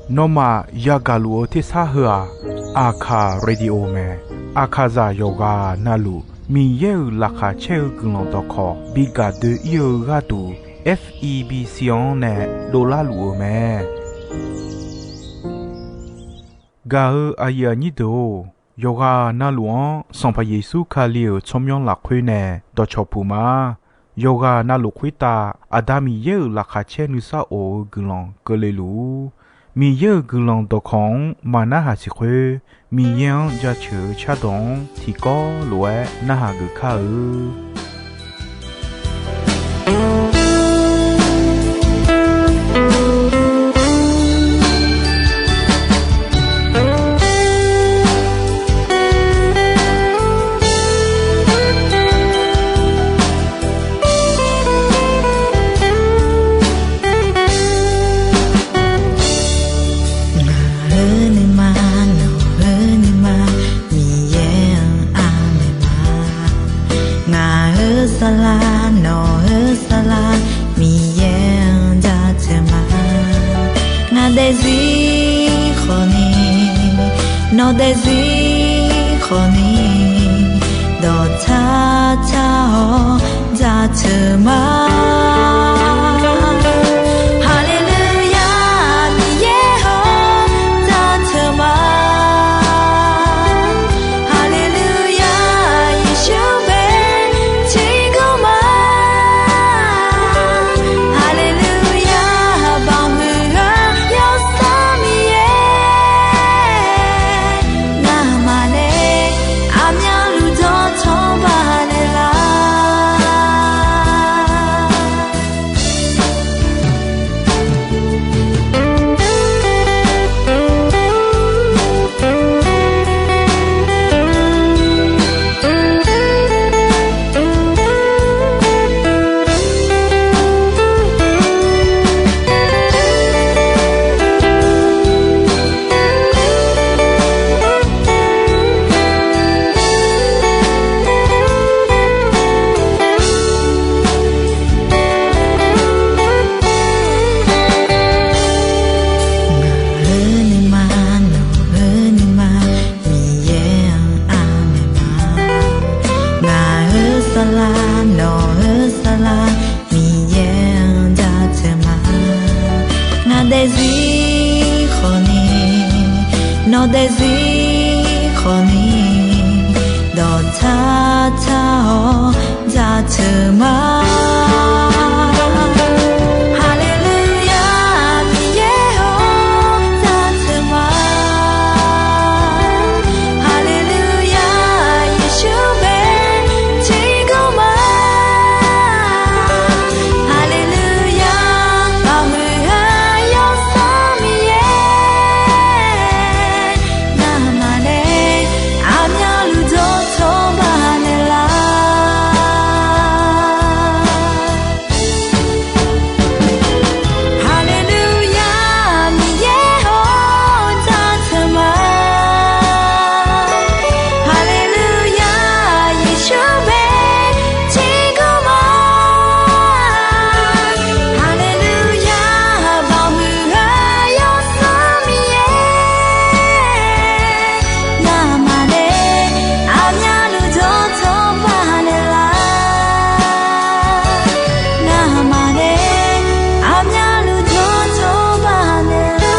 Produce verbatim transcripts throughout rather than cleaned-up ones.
Nawmaf yagaq luf-eu tersar heu-aq, Aqkaq Radio mae. Aqkaqzaq yawqghaq navluf Miqyaer-euq laqkhaq caer-eu guiqlanq dawqkawq bi gaq doe-ir-eu gharduq, F E B C-anr nae dovlar luf-eu mae. Gaq-eu aqyuif aqnyir deuq-or, yawqghaq navluf-anr Sanqpaq Yeqsur Kali-euq tsawrmyanr lafkhoer nae dawqcawq puq ma. Yawqghaq navluf khoertav Aqda Miqyaer-euq laqkhaq caer nuisar of-eu guiqlanq keuvle luf-ur. Miqyaer-euq guiqlanq dawqkawq-anr maqnarhaq siq khoer, Miqyaer-anr jaceuq-eu cardawq-anr tiqkawv lof-aer narhaq geuf kar-eu. Ngaq-euq nuima, nawq-euq nuima, Miqyaer-anr aqmaeq ma. Ngaq-euq saflar, nawq-euq saflar, Miqyaer-anr jaceuq ma. Ngaq daefzir khawfni, nawq daefzir khawfni, dawqtsar tsar-awr jaceuq ma. Haleluya, Miqyaer-or, jaceuq ma. Haleluya, Yeqsur bae tiqgawr ma. Haleluya, baoq huiq-eu Yawsanr Miqyaer, ngamaf nae aqmyanluf dawqtawq baqdanae lar. Ngaq-euq nuima, nawq-euq nuima, Miqyaer-anr aqmaeq ma. Ngaq-euq saflar, nawq-euq saflar, Miqyaer-anr jaceuq ma. Ngaq daefzir khawfni, nawq daefzir khawfni, dawqtsar tsar-awr jaceuq ma. Haleluya, Miqyaer-or, jaceuq ma. Haleluya, Yeqsur bae tiqgawr ma. Haleluya, baoq huiq-eu Yawsanr Miqyaer, ngamaf nae aqmyanluf dawqtawq baqdanae lar. Haleluya, Miqyaer-or, jaceuq ma. Haleluya, Yeqsur bae tiqgawr ma. Haleluya, baoq huiq-eu Yawsanr Miqyaer, ngamaf nae aqmyanluf dawqtawq baqdanae lar. Ngamaf nae aqmyanluf dawqtawq baqdanae lar.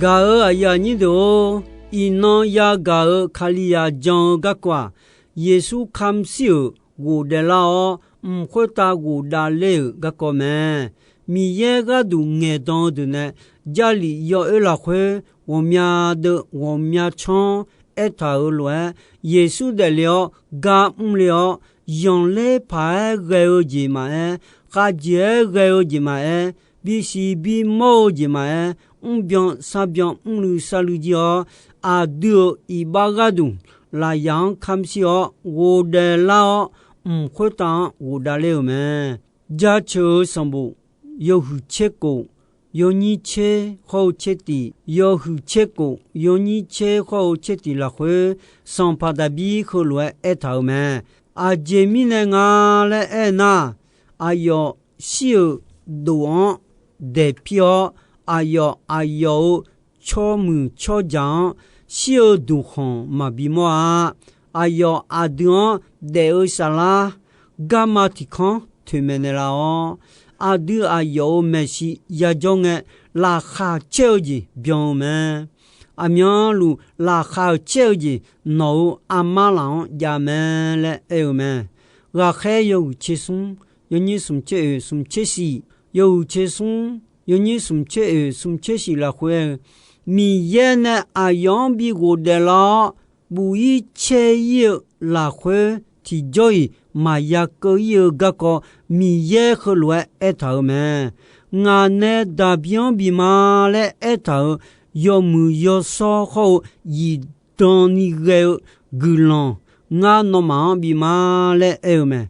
Gaq-euq aqyuif aqnyir deuq-or, iqnan yagaq-euq Kalizaq jan-eu garkawv-aq, Yeqsur kamq shir-euq ghofdaef lar-awr, mq khoertav ghofdav ler-euq garkawv mae. Miqyaer gharduq ngaeqdan-eu deuq nae Jarlif yawoer lafkhoer ghawqmya deuv ghawqmya canr-anr aertaq-euq lof-aer, Yeqsur daefle-awr gar mrle-awr, zanqler paq-aer ghae-eu jeq maqaer, khavjeq-aer ghae-eu jeq maqaer, bisiq bimawr-eu jeq maqaer, mrbyan sarbyan mrluiv sarluiv jir-awr, aqdui-euq iqbax gharduq lafyaq-anr kamq shir-awr ghofdaef lar-awr, mq khoertav-anr ghofdav ler-euq mae. Jaceuq-euq sanqbof yawhuiq tser kof, yawnyir tser khawr-eu tser tiq, yawhuiq tser kof, yawnyir tser khawr-eu tser tiq lafkhoer, sanqpaq Daqbir heulof-aer aertaq-euq mae. Aqjeq mirnae nga laer aernar, aqyawf shir-euq dof-anr daeqpir-awr, aqyawf aqyawf-euq tsawrmuiq tsawrjaq-anr shir-eu duqkhanq maqbi mawr-a. Aqyawf aqdui-anr daef-eu saflar garma tiq kanr toeqmaeq naeqlaf-awr, aqdui aqyawf-euq maeqshi yajawr ngae, laqkhaq caer-eu jeq byan-eu mae. Aqmyanluf laqkhaq-euq caer-eu jeq nawq-euq armar laf-anr jav mae laer aer-eu mae. Ghaqkhaer yawhuiq tser smr, yawnyir smq tser oeq smq tser shif, yawhuiq tser smr, yawnyir smq tser oeq smq tser shif lafkhoer aer-eu, Miqyaer nae aqyawf-anr bi ghofdaef lar-awr, buf-ir caer-ir-eu lafkhoer tiqjawr-iq maqya keuv-ir-eu garkawv, Miqyaer heulof-aer aertaq-euq mae. Ngaq nae Daqbir-anr bif ma laer aertaq-euq yawmuiq yawshawr hawr-eu zifdan ni ghae-eu guiqlanq ngar nawmaf-anr bif ma laer aer-eu mae.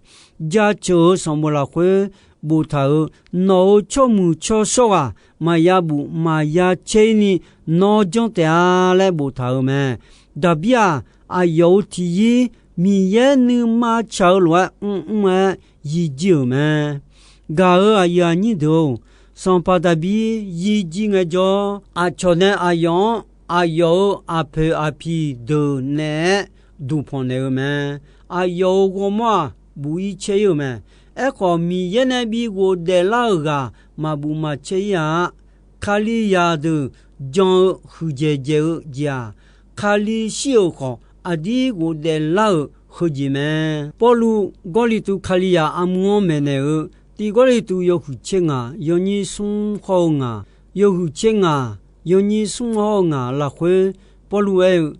Jaceuq-euq sanqbof lafkhoer boftaq-euq, nawq-euq tsawrmuiq tsawrshawr ghaq maqya buf maqya caer-ir ni nawr janr taef-a laer boftaq-euq mae. Daqbir-aq, aqyawf-euq tiqyir Miqyaer nuima tsaq-eu lof-aer mrmr-aer yijir-euq mae. Gaq-euq aqyuif aqnyir deuq-or, sanqpaq Daqbir yijir ngaejawr, aqcawq nae aqyawf-anr aqyawf-euq aqpoeq aqpiq deuq naeq-aer duqpanq naeq-eu mae. Aqyawf-euq ghawrmawr-aq, buf-ir caer-ir-euq mae. Aerkhawf, Miqyaer nae bi ghofdaef lar-euq ghaq maqbuf maqcaer-ir-a. Kalizaq deuq jan-eu huiqdzaeq dzaeq-eu jeq-aq, Kali shir-euq khawf, aqdir ghofdaef lar-euq heujeq mae. Pawrluv Gawrliqtu Kalizaq armur-anr maeqnaeq-eu, tiq Gawrliqtu yawhuiq tser ngaq, yawnyir smr hawr-eu ngaq, yawhuiq tser ngaq, yawnyir smr hawr-eu ngaq lafkhoer, Pawrluv aer-eu,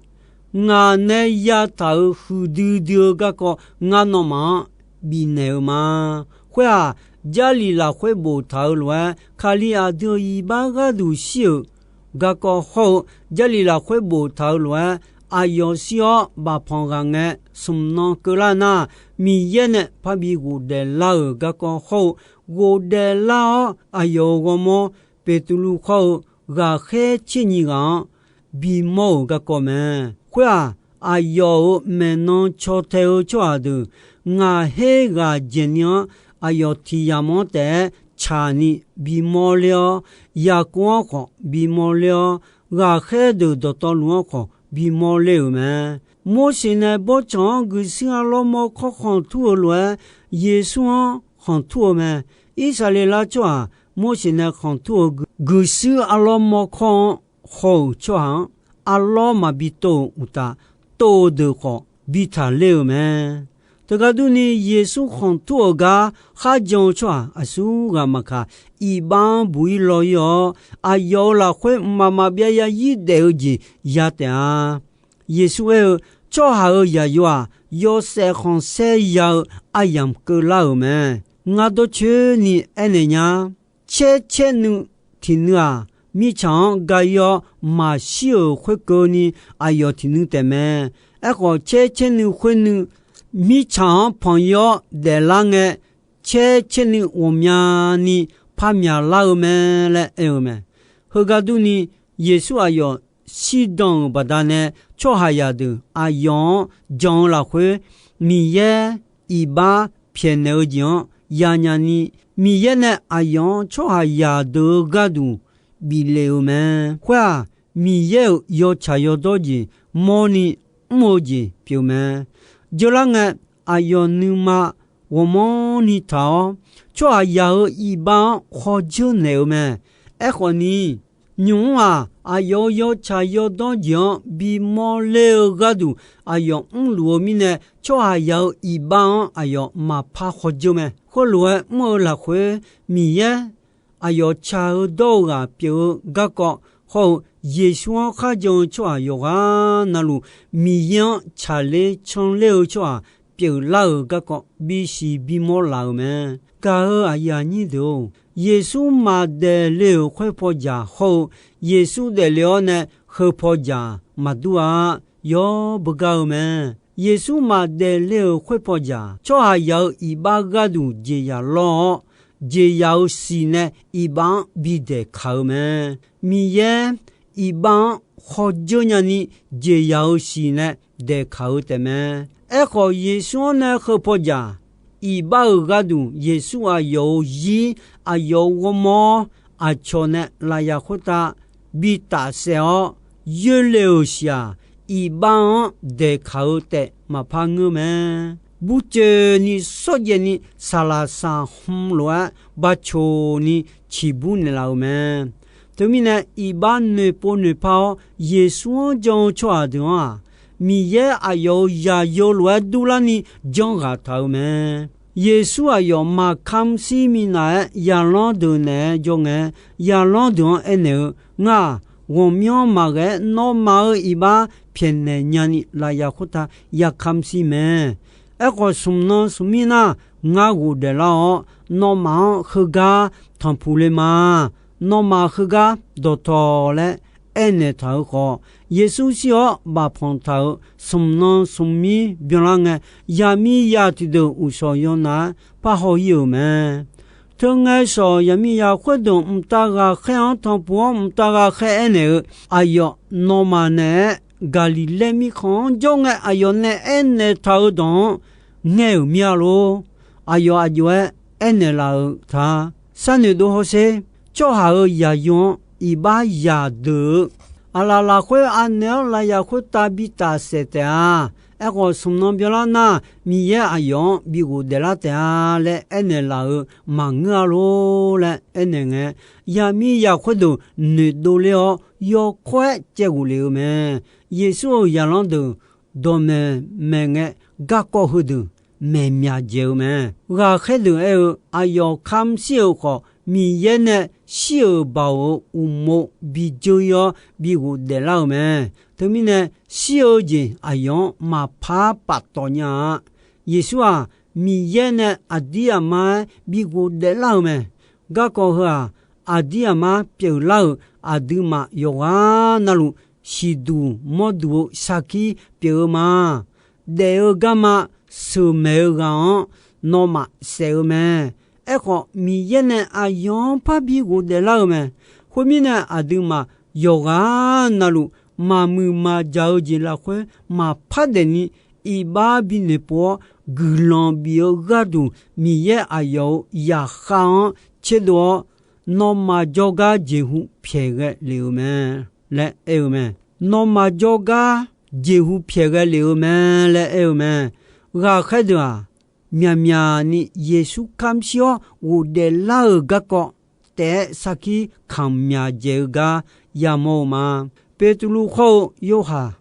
Ngaq nae yataq-euq huiqdui dui-eu garkawv ngar nawmaf-anr bifnaeq-eu ma. Khoer-aq, Jarlif lafkhoer boftaq-eu lof-aer, Kali aqdui-euq iqbax gharduq shir-euq garkawv hawr-eu, Jarlif lafkhoer boftaq-eu lof-aer, aqyawf shir-awr bafpanq ghaq ngae smq nan keuvlar nar, Miqyaer nae parbi ghofdaef lar-euq garkawv hawr-eu, ghofdaef lar-awr aqyawf-euq ghawrmawr Beqtuvluv khawr-eu ghaqkhaer tser nyiq ghaq-anr bimawr-euq garkawv mae. Khoer-aq, aqyawf-euq maeqnan caw tae-eu tsawrhaq deuq, ngaq her ghaq dzaeqni-anr aqyawf tiq yamq-anr taef-aer tsaqni bimawr ler-awr, Yaqkov-anr khawf bimawr ler-awr, ghaqkhaer deuq dawqtawvluf-anr khawf bimawr ler-euq mae. Morseq nae bawrtsanq-anr guiqshuir arlawr mawrkawr khanqtur-eu lof-aer, Yeqsur-anr khanqtur-eu mae. Irsaqleqlav tsawrhaq Morseq nae khanqtur-eu guiqshuir arlawr mawrkawr-anr haw-euq tsawrhaq-anr, arlawr maqbi tov-euq uqtaf, tov-eu deuq khawf bi taqler-euq mae. Teugar durni, Yeqsur khanqtur-euq gar kharjan-eu tsawrhaq aqsurghaq maqkaq, iqbax-anr buq-ir law-ir-awr, aqyawf-euq lafkhoer mqmaq maqbyav yarzir daef-eu jeq ya taef-a. Yeqsur aer-eu, Tsawrhaq-euq yaqyo-aq, yawshaef khanqsaer ya-eu aryamq keuvlar-euq mae. Ngar dawrcoeni aernaeq nya. Caer caer nuiv tiq nuiv-aq, mirtsaq-anr ga-ir-awr maqshir-euq khoerkeuvni aqyawf tiq nuiv taefmae. Aerkhawf, caer caer nuiv khoer nuiv mirtsaq-anr panq-ir-awr daeflar ngae, caer caer nuiv ghawqmyani par myaqlar-eu mae laer aer-eu mae. Heugar durni, Yeqsur aqyawf shirdan-euq baqdanae, tsawrhaqzaq deuq aqyawf-anr jan-eu lafkhoer, Miqyaer iqbax pyaeqnaeq-eu jeq-anr yanyani, Miqyaer nae aqyawf-anr tsawrhaqzaq deuq-eu gharduq biflef-euq mae. Khoer-aq, Miqyaer-euq yawtsaq yawdawr jeq mawrni mr-eu jeq pyeuf mae. Dzeurlar ngae, aqyawf nuima ghawqmanrni taq-awr, tsawrhaqzaq-euq iqbax-anr khawdzeur naeq-eu mae. Aerkhawfni, nymq-mr-aq, aqyawf-euq yawtsaq yawdawr jeq-anr bimawr ler-eu gharduq aqyawf mrluf-eu mirnae, tsawrhaqzaq-euq iqbax-anr aqyawf maqpar khawdzeur mae. Khoerlof-aer mr-eu lafkhoer, Miqyaer aqyawf tsaq-eu dawr-eu ghaq pyeuf-eu garkawv hawr-eu, Yeqsur-anr kharjan-eu tsawrhaq yawqghaq navluf, Miqyaer-anr tsaqler canler-eu tsawrhaq pyeuflar-euq garkawv bisiq bimawr laf-euq mae. Gaq-euq aqyuif aqnyir deuq-or, Yeqsur maqdaef le-euq khoerpaw jaq hawr-eu, Yeqsur daefle-awr nae heupaw jaq maqdur-a. Yawr beugar-eu mae. Yeqsur maqdaef le-euq khoerpaw jaq, tsawrhaqzaq-euq iqbax gharduq jeqzaq lawr-awr, jeqzaq-euq siq nae iqbax-anr bidaeq kaq-eu mae. Miqyaer iqbax-anr khawdzeur nyani jeqzaq-euq siq nae daeqkaq-eu taefmae. Aerkhawf, Yeqsur-anr nae heupaw jaq, iqbax-euq gharduq Yeqsur aqyawf-euq zir, aqyawf-euq ghawrmawr, aqcawq nae lafyaq khoertav bi tafsaef-awr yoerle-euq siq-aq, iqbax-anr daeqkaq-eu taef maqpar ngeur mae. Burcoeni sawrjaev ni saqlaq saqhmq lof-aer baconi ciqbur naeqlaf-euq mae. Teumirnae, iqbax noeqpov noeqpar-awr Yeqsur-anr jan-eu tsawrhaq deuq-anr-aq, Miqyaer aqyawf-euq zaqyo lof-aer durlarni janrghaq taq-euq mae. Yeqsur aqyawf maqkamq shir minav-aer zaqlanr deuq naeq-aer jawr ngae, zaqlanr deuq-anr aernaeq-eu, Ngar-aq, ghawqmyanr maqghae-aer nawmaf-euq iqbax pyaeqnaeq nyani lafyaq khoertav yakamq shir mae. Aerkhawf, smq nan smq mir nar, ngar ghofdaef lar-awr, nawmaf-anr heugar tanqpuq le ma. Nawmaf heugar dawqtawq laer aernaeq taq-euq khawf, Yeqsur shir-awr bafpanq taq-euq smq nan smq mir byanlar ngae, yaqmiqzaq tiqdeuq uqshawq yawnav-aer parhaw ir-euq mae. Teungae shawq yaqmiqzaq khoerdeuq mqtav ghaqkhaer-anr tanqpuq-awr mqtav ghaqkhaer aernaeq-eu, Aqyawf nawmaf naeq-aer Gaqliqlaer mirkhanq-anr jawr ngae, aqyawf nae aernaeq taq-euq dawq-anr ngaer-euq mir-a lor. Aqyawf aqjox-aer aernaeq laf-euq ta. Sharnoeq dov hawsher. Tsawrhaq-euq zaqyo-anr iqbax zaqdeuq-eu, aqlaf lafkhoer anaeq-anr lafyaq khoertav bi tafsaef taef-a. Aerkhawf, smq nan byanlar nar, Miqyaer aqyawf-anr bi ghofdaef lar taef-a laer aernaeq laf-euq maqngeur-a lor laer aernaeq ngae, yaqmiqzaq khoerdeuq noeqdov ler-awr yawkawr-aer caevghof lef-eu mae. Yeqsur-euq zaqlanr deuq dawqmaeq maeq ngae, garkawv heudeuq maeq myaq dzaeq-eu mae. Ghaqkhaer deuq aer-eu, Aqyawf kamq shir-euq khawf, Miqyaer nae shir-euq baoq-euq uqmov bi dzeur ir-awr bi ghofdaef lar-euq mae. Teumirnae, shir-eu jeq aqyawf-anr maqpar paftawf nya-a. Yeqsur-aq, Miqyaer nae aqdir aqmar-aer bi ghofdaef lar-euq mae. Garkawv heu-aq, aqdir aqmar pyeuflar-euq aqduimaf yawqghaq navluf siqduq mawrduq-eu sarkir pyeuf-eu ma. Daef-eu garma sheuqmaeq-eu ghaq-anr nawmaf saef-eu mae. Aerkhawf, Miqyaer nae aqyawf-anr parbi ghofdaef lar-eu mae. Khoermirnae, aqduimaf yawqghaq navluf maqmuiq maqjaq-eu jeq lafkhoer maqpar daefni, iqbax bi noeqpov-awr guiqlanq bif-eu gharduq, Miqyaer aqyawf-euq zaqkhav-anr tserdov-awr, nawmaf jawrgar jeqhu pyaeq ghae lef-eu mae laer aer-eu mae. Nawmaf jawrgar jeqhu pyaeq ghae lef-eu mae laer aer-eu mae. Ghaqkhaer deuq-aq, myaqmyaq ni Yeqsur kamq shir-awr ghofdaef lar-euq garkawv taef-aer sarkir kamq myaq dzaeq-eu gar yamawr-eu ma. Beqtuvluv khawr-eu Yorhaq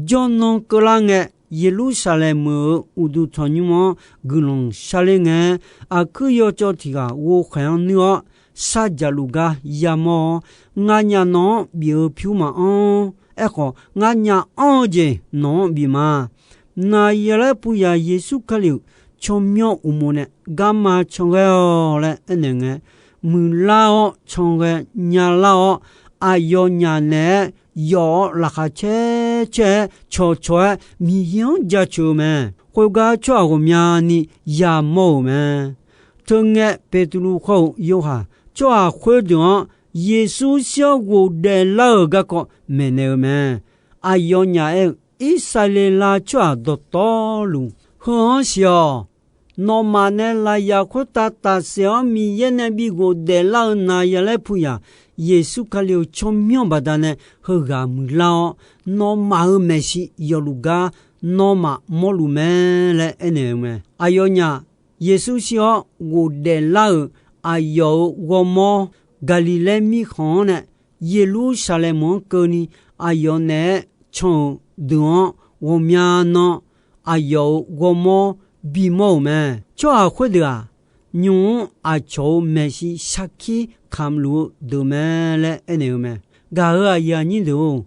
jawrnan keuvlar ngae, Yeqlursaqlaeq meuq-euq uqduq tanqnymr-anr guiqlanq sharler ngae, aqkuir yawcawv tiq ghaq ghovkhaeq-anr nuir-awr, shardzaq luf gar yamawr-awr, Nganyaf nawq-anr bif-eu pyur maqanr. Aerkhawf, nganyaf anr-eu jeq nawq-anr bif ma. Naqyaqlaer puqzaq Yeqsur Kali-euq tsawrmyanr uqmov nae garma can ghae-awq laer aernaeq ngae, muiqlar-awr can ghae nyalar-awr, aqyawfnyaf naeq-aer yawf-awr laqkhaq caer caer-aer cawqcawq-aer Miqyaer-anr jaceuq-eu mae. Khoergar tsawrhaq ghawqmyani yamawr-euq mae. Teungae Beqtuvluv khawr-eu Yorhaq tsawrhaq khoerdeuq-anr Yeqsur shir-awr ghofdaef lar-euq garkawv maeqnaeq-eu mae. Aqyawfnyaf aer-eu, Irsaqleqlav tsawrhaq dawqtawvluf, heu-anr siq-awq. Nawmaf nae lafyaq khoertav tafsaef-awr Miqyaer nae bi ghofdaef lar-eu Naqyaqlaer puqzaq Yeqsur Kali-euq tsawrmyanr baqdanae heughaq muiqlar-awr, nawmaf-euq maeqshi yawfluf gar nawmaf mawrluf mae laer aernaeq-eu mae. Aqyawfnyaf Yeqsur shir-awr ghofdaef lar-euq aqyawf-euq ghawrmawr Gaqliqlaer mirkhanq-anr nae Yeqlursaqlaeq meuq-anr keuvni aqyawf naeq-aer can-euq deuq-anr ghawqmya nan aqyawf-euq ghawrmawr bimawr-euq mae. Tsawrhaq khoerdeuq-aq, nymq-mr aqcawq-euq maeqshi sarkir kamqluf-eu deuq mae laer aernaeq-eu mae. Gaq-euq aqyuif aqnyir deuq-or,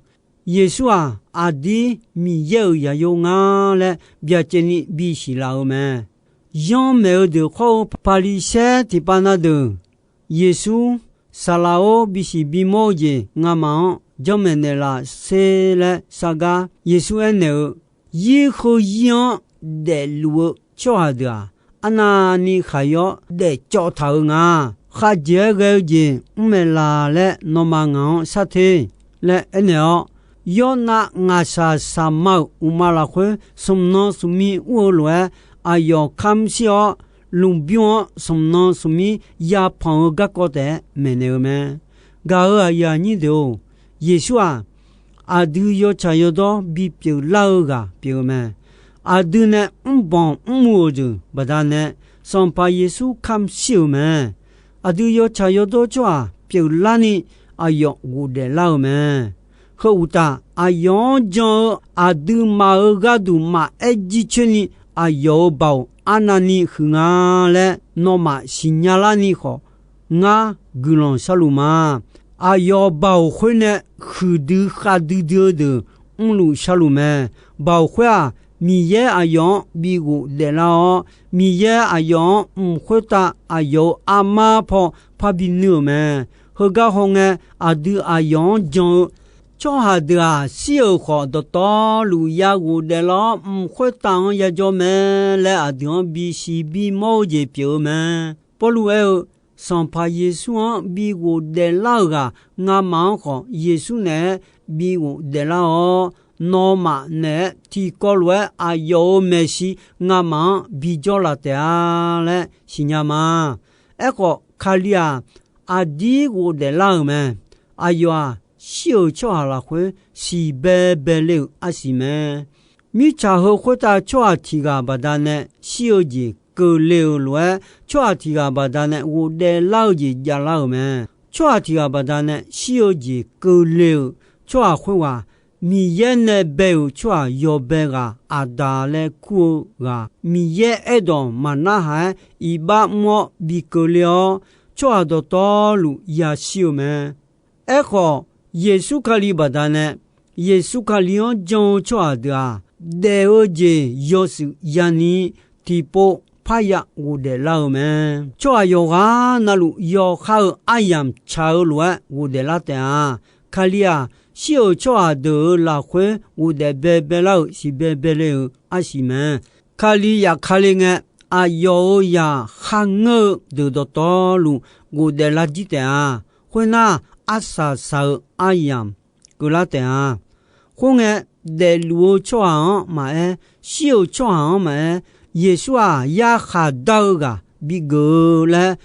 Yeqsur-aq, aqdir Miqyaer-euq zaqyo nga laer byacaevni bisiq laf-eu mae. Yanmaeq-eu deuq khawr-eu Paqliqsaer tiqpav na deuq, Yeqsur, Saqlaq-or, bisiq bimawr-eu jeq ngamaf-anr janrmaeq naeqlaf sher laer sar gar, Yeqsur aernaeq-eu, Zir heu zir-anr daefluf-eu tsawrhaq deuq-aq, arnavni khaqyawr daefcawv taq-eu nga. Khavjeq-aer ghae-eu jeq mr maeqlaf laer nawmaf ngaq-anr sar te laer aernaeq-awr, yawrnav ngaqshaq shaqma-euq uqma lafkhoer smq nan smq mir ur-eu lof-aer, aqyawf kamr shir-awr, lmqbymr-anr smq nan smq mir yapanq-eu garkawv taef-aer maeqnaeq-eu mae. Gaq-euq aqyuif aqnyir deuq-or, Yeqsur-aq, aqdui yawtsaq yawdawr bipyeuf lar-eu ghaq pyeuf-eu mae. Aqdui nae mrbanq mrmuiq-euq deuq baqdanae, Sanqpaq Yeqsur kamr shir-euq mae. Aqdui yawtsaq yawdawr tsawrhaq pyeuflarni aqyawf ghofdaef lar-eu mae. Heu uqtaf, aqyawf-anr jan-eu aqduimaf-euq gharduq maqaer jircoer ni, aqyawf-euq baoq arnavni huiq nga laer nawmaf siqnya larni khawf, ngar guiqlanq sharluf ma. Aqyawf baoq khoer nae huiqdui khavdui dui-eu deuq mrluf sharluf mae. Baoq khoer-aq, Miqyaer aqyawf-anr bi ghofdaef lar-awr, Miqyaer aqyawf-anr mq khoertav aqyawf-euq armar paw parbi nuir-euq mae. Heugar hawngae, aqdui aqyawf-anr jan-eu tsawrhaq deuq-aq, shir-euq khawf dawqtawvluf ya ghofdaef lar-awr, mq khoertav-anr yajawr mae laer aqdui-anr bisiq bimawr-eu jeq pyeuf-eu mae. Pawrluv aer-eu, Sanqpaq Yeqsur-anr bi ghofdaef lar-euq ghaq ngamaf-anr khawf, Yeqsur naeq-aer bi ghofdaef lar-awr, nawmaf naeq-aer tiqkawv lof-aer aqyawf-euq maeqshi ngamaf-anr bijawr laf taef-a laer siqnya ma. Aerkhawf, Kali-aq, aqdir ghofdaef lar-euq mae. Aqyawf-aq, shir-euq tsawrhaq lafkhoer siqbae bae le-euq arsiq mae. Mirtsaq heu khoertav tsawrhaq tiq ghaq baqdanae shir-eu jeq keuvle-euq lof-aer, tsawrhaq tiq ghaq baqdanae ghofdaef lar-eu jeq javlar-euq mae. Tsawrhaq tiq ghaq baqdanae shir-eu jeq keuvle-euq tsawrhaq khoerghaq, Miqyaer nae bae-euq tsawrhaq yawbae ghaq Aqdaq laer kur-eu ghaq, Miqyaer aerdawq maqnarhaq-aer iqbax mr-awr bi keuvle-awr, tsawrhaq dawqtawvluf yashir-eu mae. Aerkhawf, Yeqsur Kali baqdanae, Yeqsur Kali-anr jan-eu tsawrhaq deuq-aq, daef-eu jeq yawshuif yani tiqpov parya ghofdaef lar-eu mae. Tsawrhaq yawqghaq navluf yawkhav-eu aryamq tsaq-eu lof-aer ghofdaef lar taef-a. Kali-aq, shir-euq tsawrhaq deuq-euq lafkhoer ghofdaef baebae lar-euq siqbae bae le-euq arsiq mae. Kali yaf Kali ngae, aqyawf-euq zaq kharngeur-eu deuq dawqtawvluf ghofdaef lar jir taef-a. Khoernar, arsaq saq-eu aryamq keuvlar taef-a. Khoerngae, daefluf-eu tsawrhaq-anr maqaer, shir-euq tsawrhaq-anr maqaer, Yeqsur-aq, yarkhaq dar-eu ghaq bigeuf-eu laer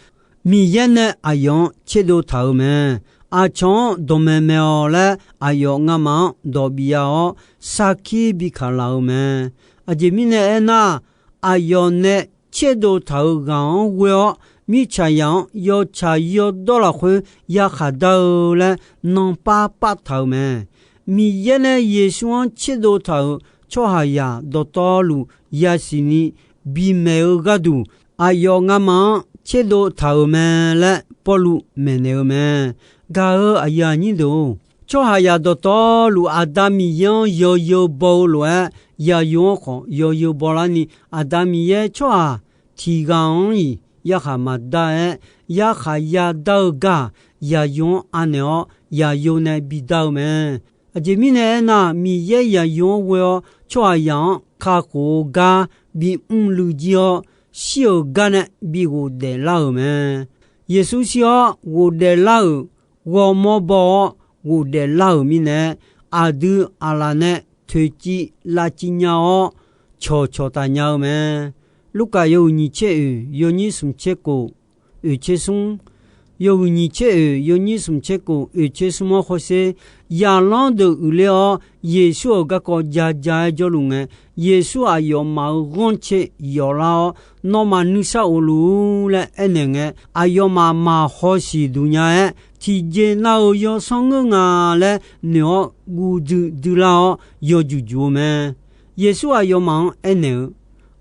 Miqyaer nae aqyawf-anr tserdov taq-euq mae. Aqcawq-anr dawqmaeq maeq-awq laer aqyawf ngamaf-anr dawq bif ya-awr, sarkir bi kaq laf-euq mae. Aqjeq mirnae aernar, aqyawf nae tserdov taq-euq ghaq-anr ghoe-awr, mirtsaqzaq-anr yawtsaq yawdawr lafkhoer yarkhaq dar-eu laer nanpar pav taq-euq mae. Miqyaer nae Yeqsur-anr tserdov taq-euq tsawrhaqzaq dawqtawvluf yasiq ni bimaeq-eu gharduq, aqyawf ngamaf-anr tserdov taq-euq mae laer Pawrluv maeqnaeq-eu mae. Gaq-euq aqyuif aqnyir deuq-or, tsawrhaqzaq dawqtawvluf Aqda Miqyaer-anr yawzeu baw-eu lof-aer, zaqyo-anr khawf yawzeu baw larni, Aqda Miqyaer tsawrhaq tiq ghaq-anr-iq yarkhaq maqdar-aer, yarkhaq yadar-eu gar-aq, zaqyo-anr anaeq-awr zaqyo nae bidar-eu mae. Aqjeq mirnae aernar, Miqyaer zaqyo-anr ghoe-awr tsawrhaqzaq-anr kakhof-eu gar bimr luiv jir-awr, shir-euq gar nae bi ghofdaef lar-euq mae. Yeqsur shir-awr ghofdaef lar-euq ghawrmawr baw-awr ghofdaef lar-euq mirnae, aqdui aqlaf nae toeqciv lavciv nya-awr, cawqcawq taf nya-eu mae. Lurkaf yawhuiq nyiq tser oeq yawnyir smq tser kof oeq tser smr, yawhuiq nyiq tser oeq yawnyir smq tser kof oeq tser smr-anr hawsher, zaqlanr deuq uiqler-awr, Yeqsur-euq garkawv ja ja-aer jawrluf ngae, Yeqsur aqyawfmaf-euq ghanrcae yawflar-awr, nawmaf nuisar of luf-ur laer aernaeq ngae, aqyawfmaf maqhaw siq duq nya-aer, tiqjeq nav-euq yawsanr ngeur nga laer noeq-awr guv duidui lar-awr yawjuq juq-eu mae. Yeqsur aqyawfmaf-anr aernaeq-eu,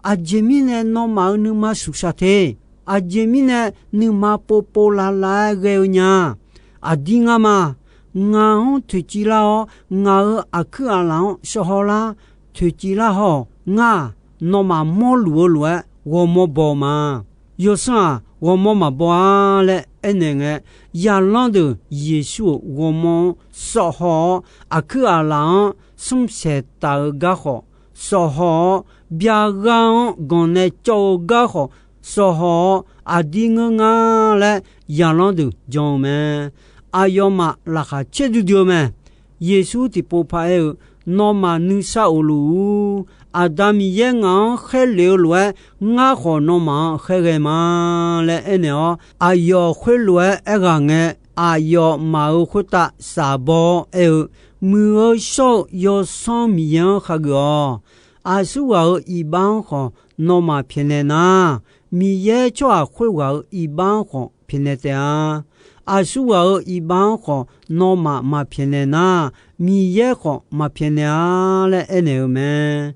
Aqjeq mirnae nawmaf-euq nuima suqshaq te? Aqjeq mirnae nuima povpov lavlav-aer ghae-eu nya? Aqdir ngar ma. Ngaq-anr toeqciv lar-awr, ngaq-euq aqkuir aqlaf-anr shawv haw lar. Toeqciv lar haw-awq. Ngar-aq, nawmaf mawrluf-eu lof-aer ghawrmawr baw ma. Yawsanr-aq, ghawrmawr maqbaw-ar laer aernaeq ngae, zaqlanr deuq Yeqsur-euq ghawrmawr-anr shawv haw-awr, aqkuir aqlaf-anr smr saeqtaf-eu gar khawf shawv haw-awr, byar ghar-anr ganq nae cawv-eu gar khawf shawv haw-awr, aqdir ngeur nga laer zaqlanr deuq jan-eu mae. Aqyawfmaf laqkhaq caerdui dui-eu mae. Yeqsur tiqpov paraer-eu, Nawmaf nuisar of luf-ur. Aqda Miqyaer ngaq-anr khaerlef-eu lof-aer, ngar khawf nawmaf-anr khaerghae ma laer aernaeq-awr, aqyawf khoerlof-aer aerghaq ngae, aqyawfmaf-euq khoertav shafbaw-awr aer-eu, Muiq-eu shawr-eu Yawsanr Miqyaer-anr khageuf-awq. Aqsurghaq-euq iqbax-anr khawf nawmaf pyaeqnaeq nar, Miqyaer tsawrhaq khoerghaq-euq iqbax-anr khawf pyaeqnaeq taef-a. Aqsurghaq-euq iqbax-anr khawf nawmaf maqpyaeqnaeq nar, Miqyaer khawf maqpyaeqnaeq-a laer aernaeq-eu mae.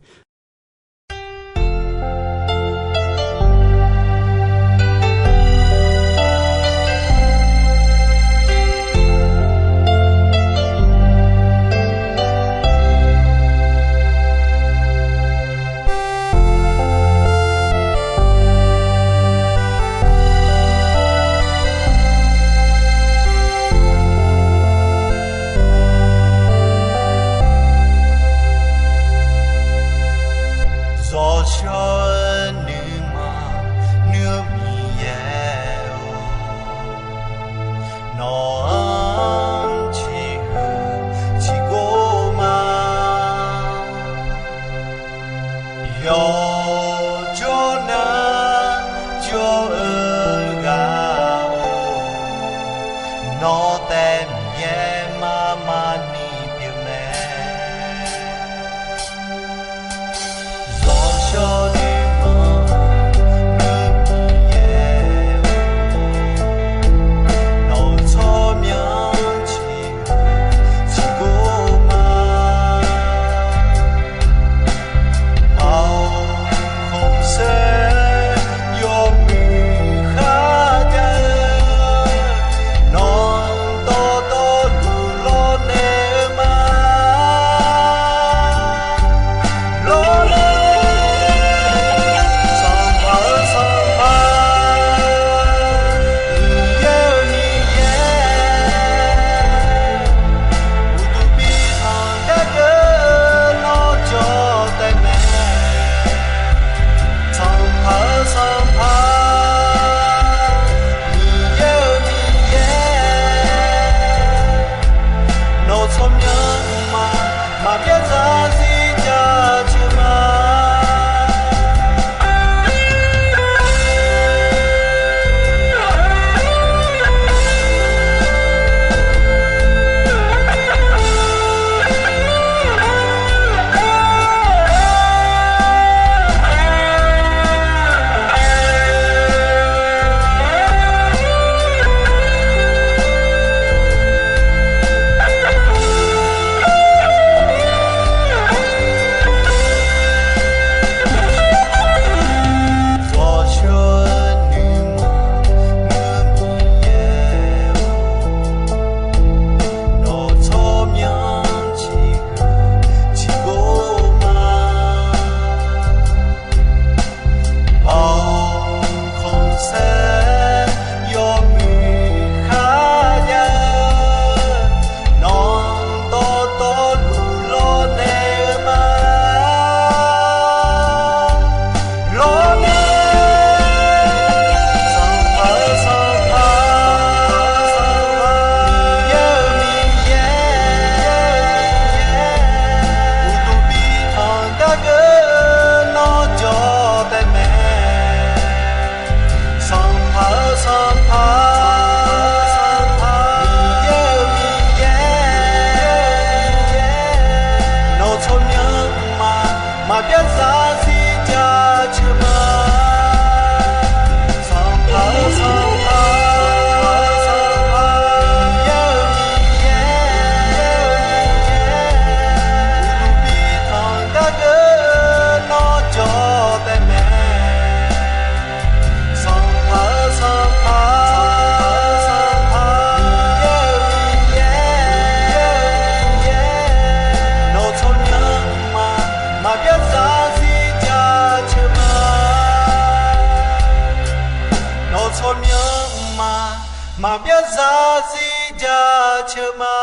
Maqbyav zarzir jaceuq ma.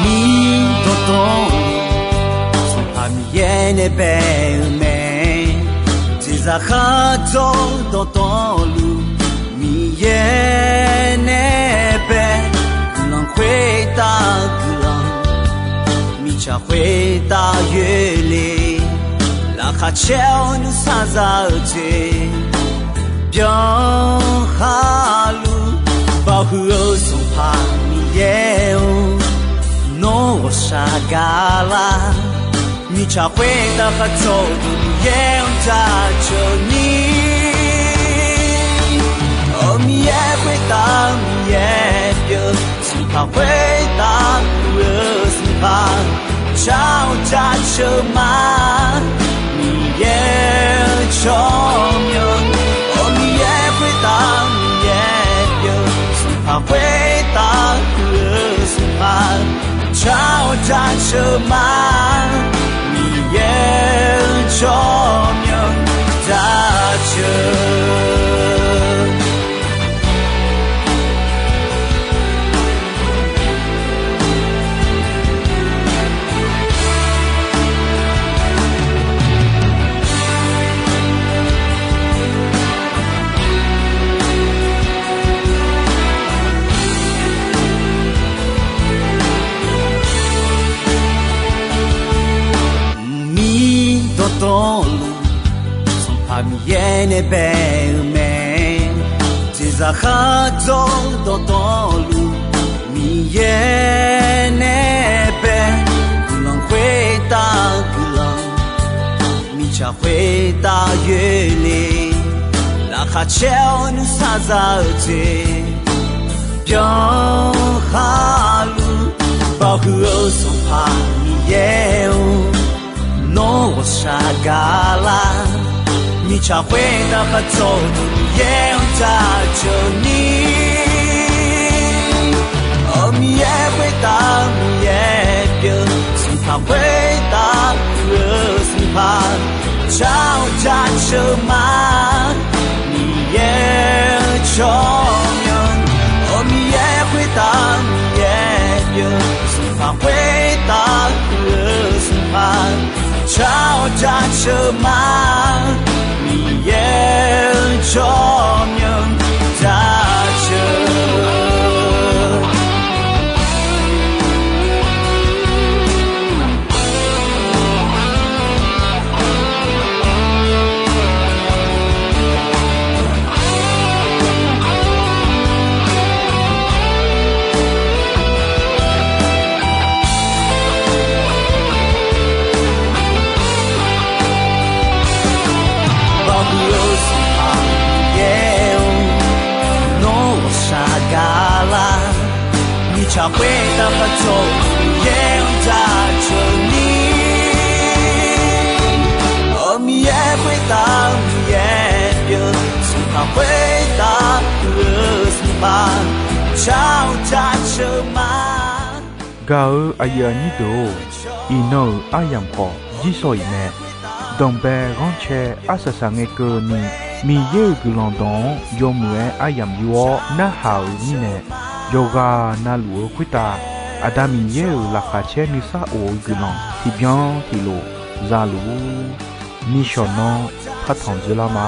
Miqdawq dawqluf, Sanqpaq Miqyaer nae bae-eu mae. Jeqzaq khardzawr dawqtawvluf, Miqyaer nae bae. Guiqlanq khoertav guiqlanq, mirtsaq khoertav yoerle. Laqkhaq caer-awr nuisar za-eu jeq byan khaluf, baoq huiq-eu Sanqpaq Miqyaer-or, nawr ghawqshaq gaqlar. Mirtsaq khoertav khardzawr-eu Miqyaer-anr jaceuq ni. Aq, Miqyaer khoertav Miqyaer pyeuf, Sanqpaq khoertav pyeuf-eu Sanqpaq, jar-awr jaceuq ma. Miqyaer-eu tsawrmyanr, aq, Miqyaer khoertav Miqyaer pyeuf, Sanqpaq khoertav pyeuf-eu Sanqpaq, jar-awr jaceuq ma. Miqyaer-eu tsawrmyanr jaceuq. Miqdawq dawqluf, Sanqpaq Miqyaer nae bae-eu mae. Jeqzaq khardzawr dawqtawvluf, Miqyaer nae bae. Guiqlanq khoertav guiqlanq, mirtsaq khoertav yoerle. Laqkhaq caer-awr nuisar za-eu jeq byan khaluf, baoq huiq-eu Sanqpaq Miqyaer-or, nawr ghawqshaq gaqlar. Mirtsaq khoertav khardzawr-eu Miqyaer-anr jaceuq ni. Aq, Miqyaer khoertav Miqyaer pyeuf, Sanqpaq khoertav pyeuf-eu Sanqpaq, jar-awr jaceuq ma. Miqyaer-eu tsawrmyanr, aq, Miqyaer khoertav Miqyaer pyeuf, Sanqpaq khoertav pyeuf-eu Sanqpaq, jar-awr jaceuq ma. Miqyaer-eu tsawrmyanr jaceuq. Baoq huiq-eu Sanqpaq Miqyaer-or, nawr ghawqshaq gaqlar. Mirtsaq khoertav khardzawr-eu Miqyaer-anr jaceuq ni. Aq, Miqyaer khoertav Miqyaer pyeuf, Sanqpaq khoertav pyeuf-eu Sanqpaq, jar-awr jaceuq ma. Gaq-euq aqyuif aqnyir deuq-or, iqnan-euq aryamq khawf jirsawq iq mae. Danqbae ghanrcae arsaq saq ngae keuvni, Miqyaer-euq guiqlanq dawq-anr yawmuiq-aer aryamq yur-awr narhaq-euq mirnae, yawqghaq navluf-eu khoertav Aqda Miqyaer-euq laqkhaq caer nuisar of-eu guiqlanq tiqbyan tiqlof za luf-ur. Nishawq nanr partanq dzeurlar ma.